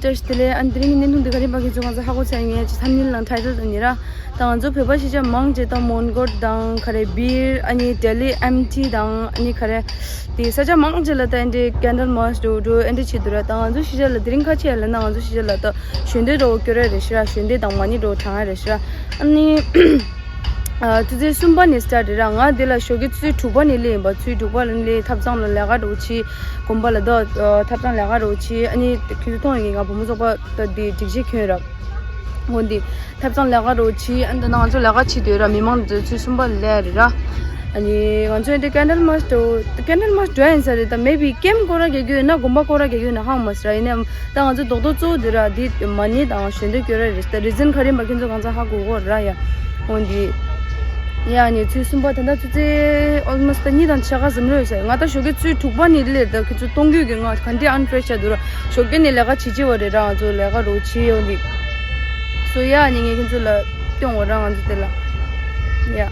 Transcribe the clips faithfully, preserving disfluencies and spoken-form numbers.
བཀྲ་ཤིས་བདེ་ལེགས། ཨ་ནི་དེ་རིང་གི་བརྙན་ཐུང་འདི་ག་རེ་ཡིན་པ་ཁྱེད་ཚོ་གང་ཚོད་ཧ་གོ་ཚར་ཡོད་ངས་ཅི་ཐམ་ནེལ་ནང་ཊའི་ཊལ་དུ་ནི་ར། ད་ང་ཚོ་བོད་པ་གཞིས་ཆགས་མང་ཆེ་ད་མོན་གྷོ་དང་ག་རེ་སྦིར། ཨ་ནི་ལྡི་ལི་ཨེམ་ཊི་དང་ཨ་ནི་ག་རེ། དེ་ས་ཆ་མང་ཆེ་ལ་ད་ཨེ་འདྲའི་ཀེན་ཌལ་མཱར་ཆ་འགྲོ་འགྲོ་ཨེ་འདྲ་བྱེད་འདུག་ར། ད་ང་ཚོ་གཞིས་ཆགས་ལ་དེ་རིང་ཁ་ཆེ་ལ་ན་ང་ཚོ་གཞིས་ཆགས་ལ་ད་ཞལ་འདོན་འགྲོ་སྐྱོར་ར་རེད་ཤི་ར། ཞལ་འདོན་དང་མ་ཎི་འགྲོ་གྲང་ཡ་རེད་ཤི་ར། ཨ་ནི། ཨ། ཆུ་ཚོད་གསུམ་པ་ནས་སི་ཊར་ཊི་རེད་ར། ང་འདི་ལ་ཞོགས་ཀའི་ཆུ་ཚོད་དྲུག་པ་ནས་སླེབས་ཡིན་པ། ཆུ་ཚོད་དྲུག་པ་ལ་སླེབས། ཐབ་ཚང་ལ་ལས་ཀ་འགྲོ་བྱེད། དགོན་པ་ལ་ད་ཨ་ཐབ་ཚང་ལས་ཀ་འགྲོ་བྱེད། ཨ་ནི་ཁྱེད་ཚོ་མཐོང་ཡོད་ཀྱི་ང་བུ་མོ་ཚོགས་པ་ད་འདི་སྒྲིག་ཆས་གྱོན་ར། འོ་འདི་ཐབ་ཚང་ལས་ཀ་འགྲོ་བྱེད། ཨ་ནི་ད་ང་ཚོ་ལས་ཀ་བྱེད་དུས་ར་མི་མང་ཚོ་ཆུ་ཚོད་གསུམ་པ་ལ་སླེབས་རེད་ར། ཨ་ནི་ང་ཚོ་འདི་ཀེན་ཌལ་མཱར་ཆ་འགྲོ་ཀེན་ཌལ་མཱར་ཆ་འགྲོ་ཡིན་ས་རེད། ད་མེ་བི་ཀེམ་སྐོར་ར་རྒྱག་རྒྱུ་ཡོད་ན་དགོན་པ་སྐོར་ར་རྒྱག་རྒྱུ་ཡོད་ན་ཧ་གོ་མ་སོང་ར། ཡིན་ནའི། ད་ང་ཚོ་རྡོག་རྡོག་གཙོ་བོ་འདི་ར་འདི་མ་ཎི་དང་ཞལ་འདོན་སྐྱོར་ར་རེད། ད་རི་ཛན་ག་རེ་ཡིན་པ་ཁྱེད་ཚོ་གང་ཚ་ཧ་གོ་གོ་ར་ཡ། འོ་འདི། ཡ་ནི་ཆུ་ཚོད་གསུམ་པ་ད་ལྟ་ཆུ་ཚོད་ཨོལ་མོ་སི་ད་གཉིས་དང་ཕྱེད་ཀ་ཙམ་རེད་ཟེར། ང་ད་ཞོགས་ཀའི་ཆུ་ཚོད་དྲུག་པ་ནས་སླེབས། ད་ཁྱེད་ཚོ་མཐོང་གི་ཡོད་ཀྱི་ང་ག་འདྲའི་ཨན་ཕེ་རེ་ཤར་འདུག་ར། ཞོགས་ཀས་ནས་ལས་ཀ་བྱེད་བྱེད་པ་རེད་ར། ང་ཚོ་ལས་ཀ་རོགས་བྱེད་ཡོང་འདི། སོ་ཡ་ནི་ངས་ཁྱེད་ཚོ་ལ་སྟོན་འོ་ར། ང་ཚོ་དེ་ལ་ཡ།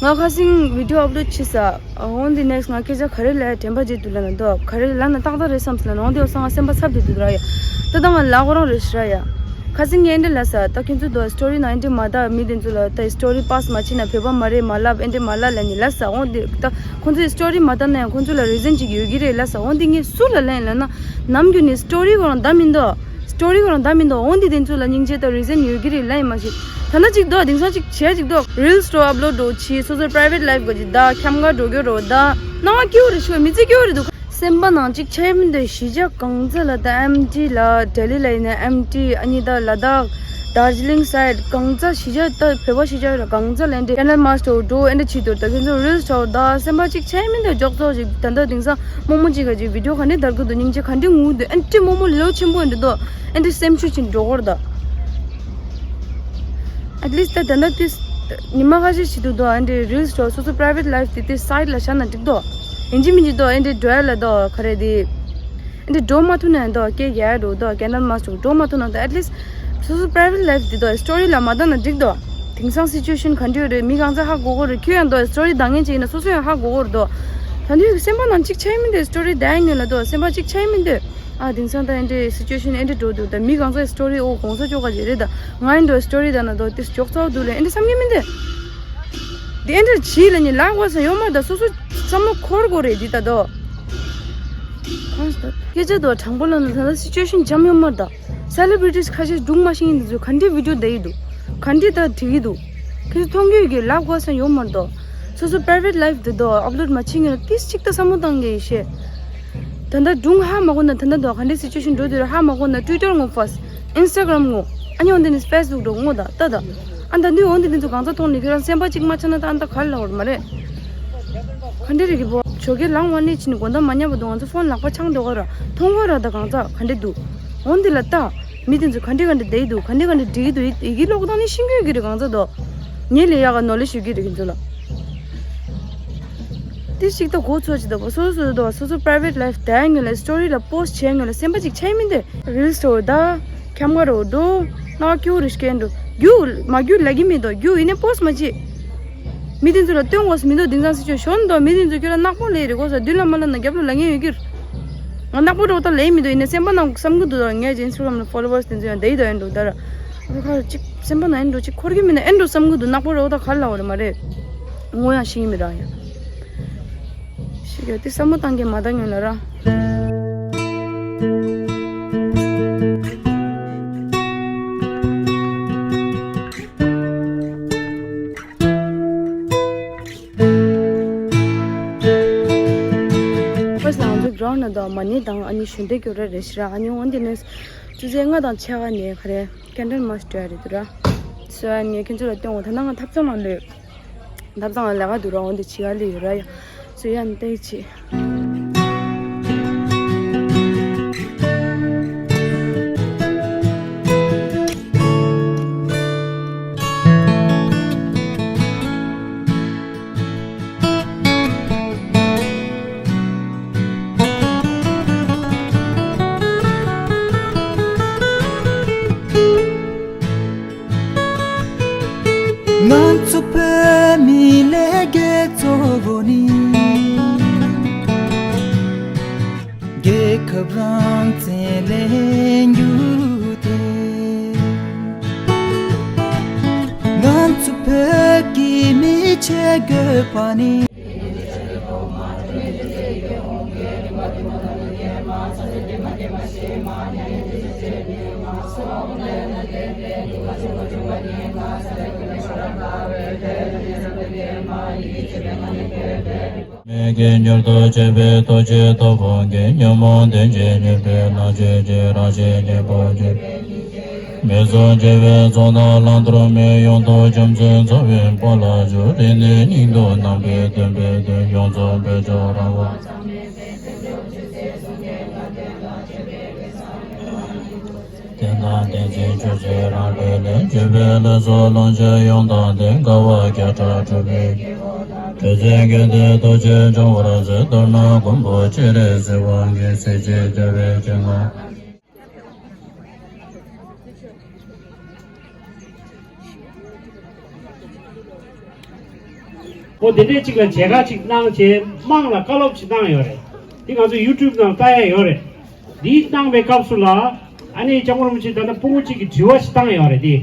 ང་ཁ་སང་བི་ཌི་ཡོ་ཨབ་ལོཌ་བྱེད་ས། འོན་ཏེ་ནེག་སི་ང་སྐད་ཆ་ག་རེ་ལབ་དྲན་པ་བརྗེད་འདུག་ལབ་ན་འདུག་ག་རེ་ལབ་ན་ཏག་ཏག་རེད་བསམ་སོང་ལབ་ན། འོན་ཏེ་འོ་ས་ང་སེམས་པ་འཚབ་བསྡད་འདུག་ར་ཡ། ད་ལྟ་ང་ལབ་དགོས་རང་རེད་ཤི་ར་ཡ། ཁ་སང་ངས་འདི་ལབ་ས། ད་ཁྱེད་ཚོ་དུ་སི་ཊོ་རི་ནང་འདི་མ་ད་མི་དེ་ཚོ་ལ་ད་སི་ཊོ་རི་པོ་སི་ཊི་མ་བྱེད་ན་བོད་པ་མ་རེད་མ་ལབ། ཨེ་འདྲ་མ་ལབ་ལབ་ནི་ལབ་ས། འོན་ཏེ་ད་ཁོང་ཚོས་སི་ཊོ་རི་མ་ད་ན་ཡང་ཁོང་ཚོ་ལ་རི་ཛན་ཅིག་ཡོད་ཀྱི་རེད་ལབ་ས། འོན་ཏེ་ངས་སུ་ལ་ལན་ལབ་ན་ནམ་རྒྱུན་ནས་སི་ཊོ་རི་གོ་རང་ད་མི་འདུག་སི་ཊོ་རི་གོ་རང་ད་མི་འདུག་འོན་ཏེ་དེ་ཚོ་ལ་སྙིང་རྗེ་དང་རི་ཛན་ཡོད་ཀྱི་རེད་ལབ་ཡིན་མ་ཤེས། ད་ན་ཅིག་འདུག་དེང་སང་ཅིག་བྱས་ཅིག་འདུག་རིལ་སི་འགྲོ་ཨབ་ལོཌ་འགྲོ་བྱེད། སོ་སོའི་པ་རའི་ཝེ་ཊི་ལའིཕ་ག་ཅིག་ད་ཁྱམས་ཁ་འགྲོ་རྒྱུ་རོ་ད་སྣང་བ་སྐྱིད་པོ་རེད་ཤི་བ་མི་ཚེ་སྐྱིད་པོ་རེད་འདུག་སེམས་པ་ནང་གཅིག་ཆགས་མི་འདུག་གཞིས་ཆགས་གང་ཚ་ལ་ད་ཨེམ་ཊི་ལ་ལྡི་ལི་ལ་ཡིན་ན་ཨེམ་ཊི། ཨ་ནི་ད་ལ་དྭགས་དར་ཇི་ལིང་སའིཌ་གང་ཚ་གཞིས་ཆགས་ད་བོད་པ་གཞིས་ཆགས་ར་གང་ཚ་ལ་ཨེ་འདྲ་ཀེན་ཌལ་མཱར་ཆ་འགྲོ་འགྲོ་ཨེ་འདྲ་བྱེད་འདུག་ད་ཁྱོད་ཚོ་རིལ་སི་འགྲོ་ད་སེམས་པ་གཅིག་ཆགས་མི་འདུག་འཇོག་ཚོགས་ཤིག་ད་ལྟ་དེང་སང་རྨོ་མོ་གཅིག་ག་ཅིག་བི་ཌི་ཡོ་ག་འདྲ་བརྡར་གི་འདུག་སྙིང་རྗེ། ག་འདྲ་ངུ་འདུག་ཨེ་འདྲ་རྨོ་མོ་ལོ་ཆེན་པོ་ཨེ་འདྲ་འདུག་ཨེ་འདྲ་སེམས་ཤུགས་ཅིག་འགྲོ་གོ་ར་ད། ཨེཊ་ལིསི་ཊི་ད་ད་ལྟ་དེ་ཉི་མ་ཁ་ཤས་ཤིག་འདུག་དོ། ཨེ་འདྲའི་རིལ་སི་འགྲོ་སོ་སོ་པ་རའི་ཝེ་ཊི་ལའིཕ་དེ་དེ་སའིཌ་ལ་བཞག་ན་འགྲིག་དོ། ཡིན་གཅིག་མིན་གཅིག་དོ་ཨེ་འདྲའི་འགྲོ་ཡ་ལ་དོ་ག་རེ་དེ། ཨེ་འདྲའི་འགྲོ་མ་ཐུབ་ན་ཡང་དོ་སྐད་རྒྱག་ཡ་འགྲོ་དོ་ཀེན་ཌལ་མཱར་ཆ་འགྲོ་མ་ཐུབ་ན་དོ་ཨེཊ་ལིསི་ཊི་སོ་སོ་པ་རའི་ཝེ་ཊི་ལའིཕ་དེ་དོ་སི་ཊོ་རི་ལ་མ་བཏང་ན་འགྲིག་དོ། དེང་སང་སི་ཅུ་ཨེ་ཤན་ག་འདྲ་ཡོད་རེད་མི་གང་ཚ་ཧ་གོ་གོ་རེད། ཁྱོད་ཡང་དོ་སི་ཊོ་རི་བཏང་མཁན་ཅིག་ཡིན་ན་སོ་སོ་ཡང་ཧ་གོ་གོ་རེད་དོ། ད་དུང་སེམས་པ་ནང་གཅིག་ཆགས་མི་འདུག་སི་ཊོ་རི་བཏང་ཡ་ཉོན་ལ་དོ་སེམས་པ་གཅིག་ཆགས་མི་འདུག་ཨ་དེང་སང་ད་ཨེ་འདྲའི་སི་ཅུ་ཨེ་ཤན་ཨེ་འདྲ་འགྲོ་འདུག་ད་མི་གང་ཚ་སི་ཊོ་རི་ཨོ་གོང་ས་མཆོག་ག་ཅིག་རེད་ད། ང་ཨེ་འདྲ་སི་ཊོ་རི་ད་ན་དོ་དེ་ཅོག་ཙག་འདུག་ལེ་ཨེ་འདྲ་བསམ་གྱི་མི་འདུག་དེ་ཨེ་འདྲ་བྱིས་ལ་ནི་ལག་པ་ས་ཡོད་མ་རེད་ད། སོ་སོ་བསམ་བློ་འཁོར་དགོས་རེད་འདི་ད་དོ། སྐད་ཆ་དོ་དྲང་པོ་ལབ་ན་ད་ལྟ་སི་ཅུ་ཨེ་ཤན་འཇམ་ཡོད་མ་རེད་ད། སེ་ལི་བྷི་རི་ཊིས་ཁ་ཤས་སྒྲུང་མ་ཤེས་མཁན་འདི་ཚོས་ག་འདྲའི་བི་ཌི་ཡོ་བལྟ་ཡི་འདུག་ག་འདྲའི་ད་འབྲི་གི་འདུག་ཁྱེད་ཚོ་མཐོང་གི་ཡོད་ཀྱི་ལབ་དགོས་ས་ཡོད་མ་རེད་དོ། སོ་སོ་པ་རའི་ཝེ་ཊི་ལའིཕ་དེ་དོ་ཨབ་ལོཌ་མ་བྱེད་སྔོན་ལ་ཏིས་གཅིག་ད་བསམ་བློ་བཏང་གི་ཡིན་ཤེས། ད་ལྟ་སྒྲུང་ཧ་མ་གོ་ན་ད་ལྟ་དོ་ག་འདྲའི་སི་ཅུ་ཨེ་ཤན་འགྲོ་དུས་ར་ཧ་མ་གོ་ན་ཊུའི་ཊར་ངོ་ཕར་སི་ཊི། ཨིན་སི་ཊ་གྷ་རམ་ངོ་། ཨ་ནི་འོན་ཏེ་ནི་ཕེ་སི་བུག་འགྲོ་ངོ་ད་ལྟ་ད། ཨ་ད་འདི་འོན་ཏེ་འདི་ཚོ་གང་ཚ་མཐོང་ནས་ཁྱོད་རང་སེམས་པ་གཅིག་མ་ཆགས་ན་ད་ཨ་ད་ག་རེ་ལབ་དགོས་རེད་མ་རེད། ག་འདྲ་རེད་གི་བོ། ཞོགས་ཀས་ལངས་པ་ནས་ཕྱིན་ནས་དགོང་དག་མ་ཉལ་བར་དུ་ང་ཚོ་ཕོན་ལག་པ་འཆང་སྡོད་ག་ར་མཐོང་ག་ར་ད་གང་ཚ་ག་འདྲ་འདུག་འོན་ཏེ་ལ་ལྟ། མི་དེ་ཚོ་ག་འདྲ་ག་འདྲ་བསྡད་ཡི་འདུག་ག་འདྲ་ག་འདྲ་འགྲིག་གི་འདུག་ཡི་གེ་ཀློག་སྟངས་ནི་ཤེས་ཀྱི་ཡོད་ཀྱི་རེད་གང་ཚ་དོ། ངས་ལས་ཡག་ག་ནོ་ལེ་ཇི་ཡོད་ཀྱི་རེད་ཁྱེད་ཚོ་ལ། དེ་ཞིག་ད་གོ་ཚོད་ཅིག་ད་བ་སོ་སོ་སོ་ད་བ་སོ་སོ་པ་རའི་ཝེ་ཊི་ལའིཕ་བལྟ་ཡ་སྔོན་ལ་སི་ཊོ་རི་ལ་པོ་སི་ཊི་བྱས་སྔོན་ལ་སེམས་པ་གཅིག་ཆགས་མི་འདུག་རིལ་སི་འགྲོ་ད། ཁྱམས་ཁ་རུ་འགྲོ། སྣང་བ་སྐྱིད་པོ་རེ་སྐྱེ་འགྲོ། རྒྱུགས་མ་རྒྱུགས་ལབ་ཀྱི་མི་འདུག་རྒྱུགས་ཡིན་ནའི་པོ་སི་ཊི་མ་བྱེད། མི་དེ་ཚོ་ལ་སྟོན་དགོས་སུ་མི་འདུག་དེང་སང་སི་ཅུ་ཨེ་ཤན་འདུག་མི་དེ་ཚོ་ཁྱོད་རང་ནག་པོ་ལས་རེད་གོ་ས་མདུན་ལ་མ་ལ་ན་རྒྱབ་ལ་ལ་ངེས་ཡོད་ཀྱི་རེད། ང་ནག་པོ་འགྲོ་ད་ལས་མི་འདུག་ཡིན་ནའི་སེམས་པ་ནང་བསམ་གི་འདུག་ད་ངས་ཀྱི་ཨིན་སི་ཊ་གྷ་རམ་ལ་ཕོ་ལོ་ཝར་སི་དེ་ཚོ་ཡང་བསྡད་ཡི་འདུག་ཨེ་འགྲོ་ད་ར། ཨ་ཁ་ཅིག་སེམས་པ་ན་ཨེ་འགྲོ་ཅིག་འཁོར་གྱི་མི་འདུག་ཨེ་འགྲོ་བསམ་གི་འདུག་ནག་པོ་འགྲོ་ད་ག་ལ་བ་རེད་མ་རེད། ངོ་ཡང་ཤེས་ཀྱི་མི་ར་ཡ། ཤི་ག་དེ་བསམ་བློ་བཏང་གི་མ་བཏང་ངོ་ལ་ར། ཕར་སི་ལ་ང་ཚོ་གྲོང་ན་དང་མ་ཎི་དང་ཨ་ནི་ཞུ་འདེ་སྐྱོར་ར་རེད་ཤི་ར། ཨ་ནི་འོན་ཏེ་ནས་ཆུ་ཚོད་ལྔ་དང་ཕྱེད་ཀ་ནས་ག་རེ་ཀེན་ཌལ་མཱར་ཆ་འགྲོ་ཡ་རེད་འདུག་ར། སོ་ཨ་ནི་ངས་ཁྱེད་ཚོ་ལ་སྟོན་འོ་ད་ནང་ང་ཐབ་ཚང་ནང་ལོས། ཐབ་ཚང་ལ་ལས་ཀ་འདུག་ར། འོན་ཏེ་ཕྱི་ཀ་ལས་ཡོད་ར་ཡ། སོ་ཡ་ནི་ཏེ་ཆི། ང་ཚོ་བོད་མི་ལས་འགན་གཙོ་བོ་ནི། རྒྱལ་ཁབ་རང་བཙན་ལེན་རྒྱུ། བྱེད་དགོས་པ་ནི། མེད་ཀྱི་མྱུར་དུ་བྱེད་པའི་ཐུགས་རྗེ་ཐོབ་པོ་གི་ཉོན་མོངས་དོན་བྱེད་ཉེས་པའི་ལྷག་བཅས་ཀྱི་རང་བཞིན་གྱི་བོ་གི་མི་གསུམ་བྱེད་པའི་ཚོགས་དང་བླང་དོར་མི་ཡོངས་རྫོགས་རྒྱུ་མཚན་ཚོགས་པའི་དཔལ་ལ་བཞུགས་རིག་གནས་སྙིང་དུ་བསྣམས་པའི་སྟོན་པའི་དོན་ཡོངས་རྫོགས་བོད་ལྗོངས་རང་དབང་། དེ་དང་དེ་བཞིན་ཆོས་ཀྱི་རང་གྲོལ་ལས་བརྒྱུད་པའི་ལས་ཚོགས་ལོངས་སྤྱོད་ཡོངས་དང་ལྡན་དགའ་བ་བརྒྱ་ཕྲག་གྲུབ་པའི་གྲོལ་ཚེ་དགེ་འདུན་ཐུགས་རྗེ་འབྱུང་བར་མཛད། མདོར་ན་མགོན་པོ་སྤྱན་རས་གཟིགས་དབང་གི་གཟི་བརྗིད་རྒྱལ་བའི་སྤྱན་སྔར། ཨོ་དེ་འདྲས་ཅིག་ལ་མཇལ་ཁ་ཅིག་གནང་བྱས་དམངས་ལ་བཀའ་སློབ་ཅིག་གནང་ཡོད་རེད། འདི་ང་ཚོ་ཡུ་ཊུབ་ནང་ལྟ་ཡ་ཡོད་རེད། འདི་གནང་པའི་སྐབས་སུ་ལ་ཨ་ནི་སྐྱབས་མགོན་རིན་པོ་ཆེ་ད་ལྟ་སྤུ་གུ་གཅིག་གི་དྲི་བ་ཞིག་བཏང་ཡོད་རེད་དེ།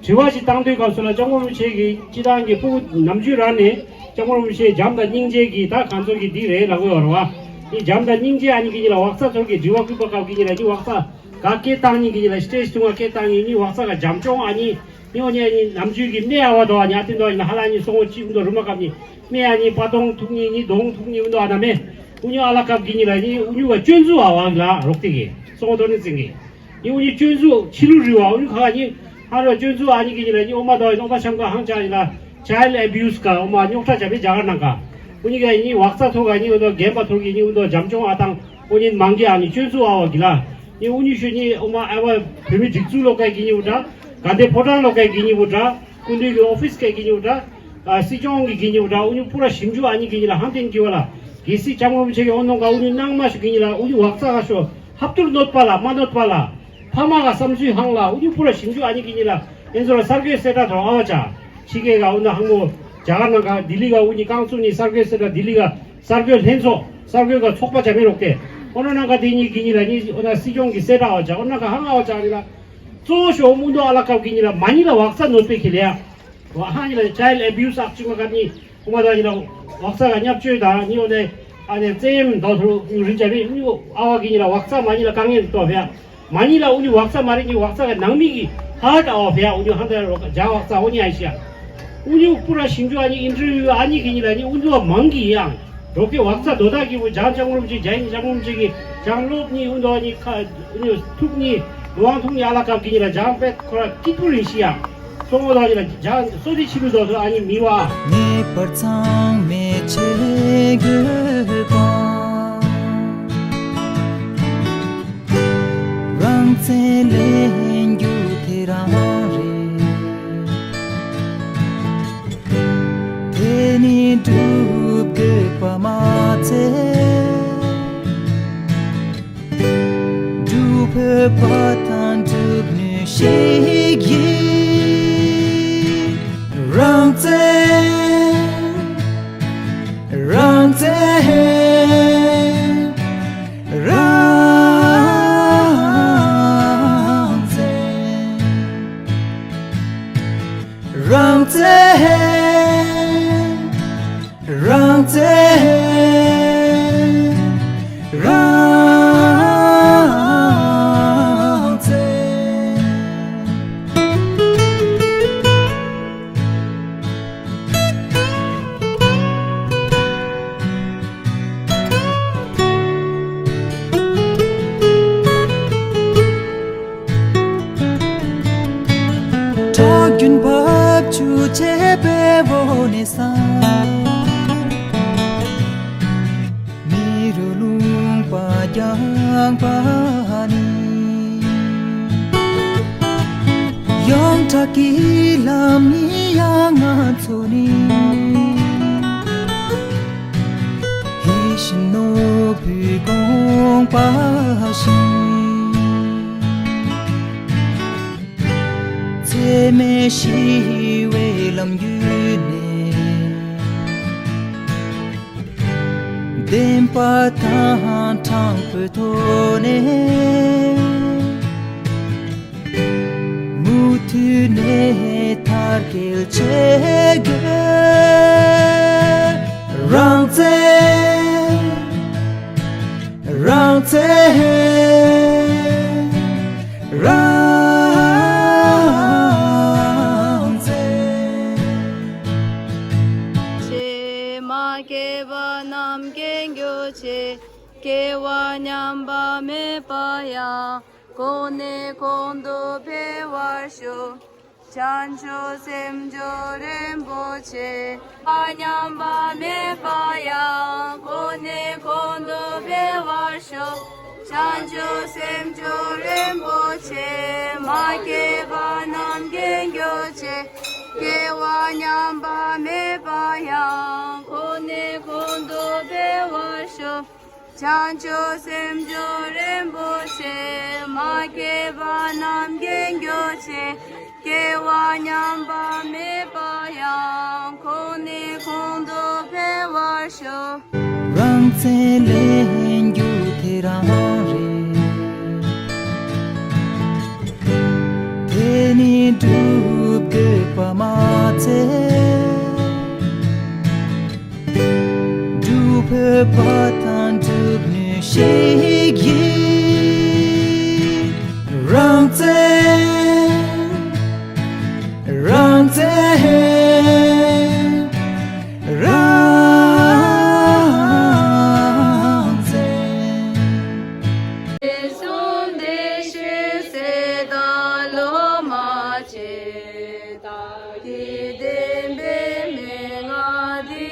དྲི་བ་ཞིག་བཏང་དུས་སྐབས་སུ་ལ་སྐྱབས་མགོན་རིན་པོ་ཆེ་གིས་སྤྱི་བཏང་གི་སྤུ་གུ་ནམ་རྒྱུན་རང་ནས་སྐྱབས་མགོན་རིན་པོ་ཆེ་བྱམས་དང་སྙིང་རྗེ་གི་ད་གང་ཚོ་གི་འདི་རེད་ལབ་ཀྱི་ཡོད་རེད་བ། འདི་བྱམས་དང་སྙིང་རྗེ་ཨ་ནི་གི་ཉིན་ལ་ཝག་ཙ་ཚོར་གི་དྲི་བ་བསྐུལ་བ་སྐབས་ཀྱི་ཉིན་ལ་འདི་ཝག་ཙ་ག་སྐད་བཏང་ཉིན་གི་ཉིན་ལ་སི་ཊེ་ཇི་ཐུང་བ་སྐད་བཏང་ཉིན་ནི་ཝག་ཙ་ག་བྱམས་སྐྱོང་ཨ་ནི་ནི་འོ་ནི་ཨ་ནི་ནམ་རྒྱུན་གི་སྨད་ཨ་བ་དོ་ཨ་ནི་ཨ་ཏི་དོ་ཨ་ནི་ཧ་ལ་ནི་སོང་ངོ་ཅི་འུ་དོ་རུ་མ་སྐབས་ནི་སྨད་ཨ་ནི་པ་དོང་ཐུག་ཉིན་ནི་དོང་ཐུག་ཉིན་འུ་དོ་ཨ་ན་མེ་འུ་ཉོ་ཨ་ལ་སྐབས་གི་ཉིན་ལ་ནི་འུ་ཉོ་བ་སྐྱོན་འཛུགས་ཨ་བ་ལ་རོགས་ཏེ་གི་སོང་ངོ་དོ་ནི་ཙིང་གི་ཡིན་འུ་ནི་སྤྱོད་འཇུག་ཕྱི་ལུ་རི་བ་འུ་ནི་ཁ་ག་ནི་ཧ་རོ་སྤྱོད་འཇུག་ཨ་ནི་གི་ཉིན་ལ་ནི་ཨོ་མ་དོ་ཨོ་མ་ཤམ་ག་ཧང་ཅ་ཡིན་ལ་ཅའི་ལྡ་ཨེ་བྷིའུ་སི་ག་ཨོ་མ་རྙོག་ཁྲ་བྱ་བའི་རྒྱ་གར་ནང་ག་འུ་ནི་ག་ནི་ཝག་ཙ་ཐོ་ག་ནི་འུ་དོ་རྒན་པ་ཐོ་གི་ནི་འུ་དོ་བྱམས་སྐྱོང་ཨ་དང་འུ་ནི་མང་གི་ཨ་ནི་སྤྱོད་འཇུག་ཨ་བ་གི་ལ་ནི་འུ་ནི་ཤོད་ནི་ཨོ་མ་ཨ་བ་བོད་མི་སྒྲིག་འཛུགས་ལོ་ཀའི་གི་ནི་འུ་དྲ་ག་འདེ་ཕོ་བྲང་ལོ་ཀའི་གི་ནི་འུ་དྲ་སྐུ་མདུན་གི་ཨོ་ཕིས་ཀའི་གི་ནི་འུ་དྲ་ཨ་སྲིད་སྐྱོང་གི་གི་ནི་འུ་དྲ་འུ་ནི་པུ་ར་ཞིབ་འཇུག་ཨ་ནི་གི་ནི་ལ་ཧང་ཏེན་གི་བ་ལ་གི་སྲིད་སྐྱབས་མགོན་རིན་པོ་ཆེ་གི་ཨོ་ནོང་ག་འུ་ནི་ནང་མ་ཤོད་གི་ནི་ལ་འུ་ནི་ཝག་ཙ་ག་ཤོད་ཧབ་ཏུར་གནོད་པ་ལ་མ་གནོད་པ་ལ། ཕ་མ་ག་བསམ་ཚུལ་ཧང་ལ་འུ་ཉུ་པུ་ར་ཞིབ་འཇུག་ཨ་ནི་གི་ཉི་ལ་ཨེན་ཛོ་ར་གསར་འགོད་གསལ་བསྒྲགས་དང་ཨ་བ་ཅག་ཕྱི་རྒྱལ་ག་འུ་ན་ཧང་མོ་རྒྱ་གར་ནང་ག་ལྡི་ལི་ག་འུ་ཉི་རྐང་བཙུགས་ནི་གསར་འགོད་གསལ་བསྒྲགས་ལྡི་ལི་ག་གསར་འགོད་ལྷན་ཚོགས་གསར་འགོད་ག་ཚོགས་པ་ཅག་མེ་རོག་སྟེ་ཨོ་ན་ན་ག་དེ་ཉི་གི་ཉི་ལ་ཉི་ཨོ་ན་སྲིད་སྐྱོང་གི་གསལ་བསྒྲགས་ཨ་བ་ཅག་ཨོ་ན་ག་ཧང་ཨ་བ་ཅག་ཉི་ལ་གཙོ་བོ་ཤོ་མུ་འདོ་ཨ་ལ་ཀབ་གི་ཉི་ལ་མ་ཉི་ལ་ཝག་ཚ་ནོར་པེ་ཁི་ལེ་ཡ། ཝ་ཧང་ཉི་ལ་ཅའི་ལྡ་ཨེ་བྷིའུ་སི་ཨག་ཅིག་མ་ག་ཉི་ཨུ་མ་དང་ཉི་ལ་ཝག་ཚ་ག་བརྙས་བཅོས་དང་ཉི་ཨོ་ནེ་ཨ་ནེ་བཙན་གཡེམ་དོ་ཐུ་ཉུ་རིན་ཅ་རི་ཉུ་ཨ་བ་གི་ཉི་ལ་ཝག་ཚ་མ་ཉི་ལ་དཀའ་ངལ་ཏོ་ཕེ་ཡ། མ་ཉི་ལ་ཨུ་ཉུ་ཝག་ཚ་མ་རི་ཉི་ཝག་ཚ་ག་ནང་མི་གི་ཧར་ཊ་ཨ་བ་ཕེ་ཡ། ཨུ་ཉུ་ཧང་ད་རོ་ཇ་ཝག་ཚ་ཨོ་ཉི་ཨ་ཤི་ཡ། ཨུ་ཉུ་པུ་ར་ཞིབ་འཇུག་ཨ་ཉི་ཨིན་ཊར་བིའུ་ཨ་ཉི་གི་ཉི་ལ་ཉི་ཨུ་ཉུ་བ་མང་གི་ཡང་རོ་ཀེ་ཝག་ཚ་དོ་ད་གི་བུ་ཇང་ཅང་རུབ་ཅི་ཇ་ཡིན་ཅང་རུབ་ཅི་གི་ཇང་ལོབ་ཉི་ཨུ་ཉུ་ཨ་ཉི་ཁ་ཨུ་ཉུ་ཐུག་ཉི་ལུ་ཝང་ཐུག་ཉི་ཨ་ལ་ཀབ་གི་ཉི་ལ་ཇང་པེ་ཁོ་ར་ཀི་པུ་རི་ཤི་ཡ། སོ་ངོ་ལ་ཉི་ལ་ཇང་སོ་ཏི་ཆི་རུ་དོ་ཐུ་ཨ་ཉི་མི་བ། ངེས་པར་ཚང་མས་ཆེ་དགོས་པ། རང་བཙན་ལེན་རྒྱུ་དེ་རང་རེད། དེ་ནི་སྒྲུབ་དགོས་པ་མ་ཚད། སྒྲུབ་ཕོད་པ་དང་སྒྲུབ་ནུས་ཤིག་ཡིན། རང་བཙན། རང་བཙན། རང་བཙན། རང་བཙན། རང་བཙན། རང་བཙན། ཁྲག་རྒྱུན་བབས་ཆུ་བྱེད་པའི་འོ་ནས་ས། མི་རུ་ལུང་པ་རྒྱང་པ་ནི། ཡོངས་གྲགས་ཀྱི་ལམ་ནི་ཡང་ང་ཚོ་ནི། ཡིད་བཞིན་ནོར་བུའི་དགོངས་པ་བཞིན། འཚེ་མེད་ཞི་བའི་ལམ་བརྒྱུད་ནས། བདེན་པ་དང་དྲང་པོའི་ཐོག་ནས། མུ་མཐུད་ནས་དར་རྒྱས་བྱེད་དགོས། རང་བཙན། རང་བཙན། ཆེ། མ་སྐྱེས་པ་རྣམས་རྒྱན་གྱུར་ཅིག་སྐྱེས་པ་ཉམས་པ་མེད་པ་ཡང་། གོང་ནས་གོང་དུ་འཕེལ་བར་ཤོག་བྱང་ཆུབ་སེམས་མཆོག་རིན་པོ་ཆེ། མ་ཉམས་པ་མེད་པ་ཡང་། གོང་ནས་གོང་དུ་འཕེལ་བར་ཤོག་བྱང་ཆུབ་སེམས་མཆོག་རིན་པོ་ཆེ། མ་སྐྱེས་པ་རྣམས་རྒྱན་གྱུར་ཅིག་སྐྱེས་པ་ཉམས་པ་མེད་པ་ཡང་། གོང་ནས་གོང་དུ་འཕེལ་བར་ཤོག་བྱང་ཆུབ་སེམས་མཆོག་རིན་པོ་ཆེ། མ་སྐྱེས་པ་རྣམས་རྒྱན་གྱུར་ཅིག་སྐྱེས་པ་ཉམས་པ་མེད་པ་ཡང་། གོང་ནས་གོང་དུ་འཕེལ་བར་ཤོག་རང་བཙན་ལེན་རྒྱུ་དེ་རང་རེད། དེ་ནི་སྒྲུབ་དགོས་པ་མ་ཚད། སྒྲུབ་ཕོད་པ་དང་སྒྲུབ་ནུས་ཤིག་ཡིན། རང་བཙན། རང་བཙན། རང་བཙན། གསུམ་བདེ་གཤེགས་སྲས་དང་སློབ་མ་ཆེ། དག་གི་བདེན་པའི་མན་ངག་འདི་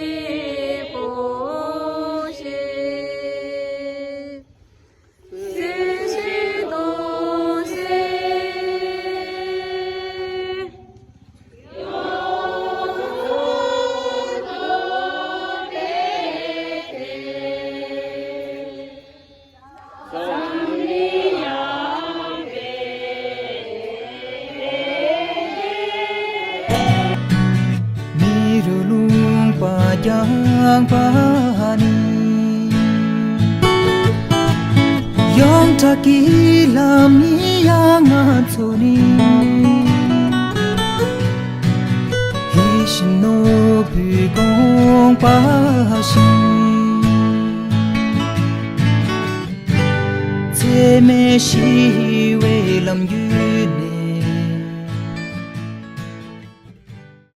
བོས་ཤིག་སེམས་ཤིང་སྟོང་གསལ། མི་རུ་ལུང་པ་རྒྱང་པ་ནི། ཡོངས་གྲགས་ཀྱི་ལམ་ནི་ཡང་ང་ཚོ་ནི། ཡིད་བཞིན་ནོར་བུའི་དགོངས་པ་བཞིན། འཚེ་མེད་ཞི་བའི་ལམ་རྒྱུད།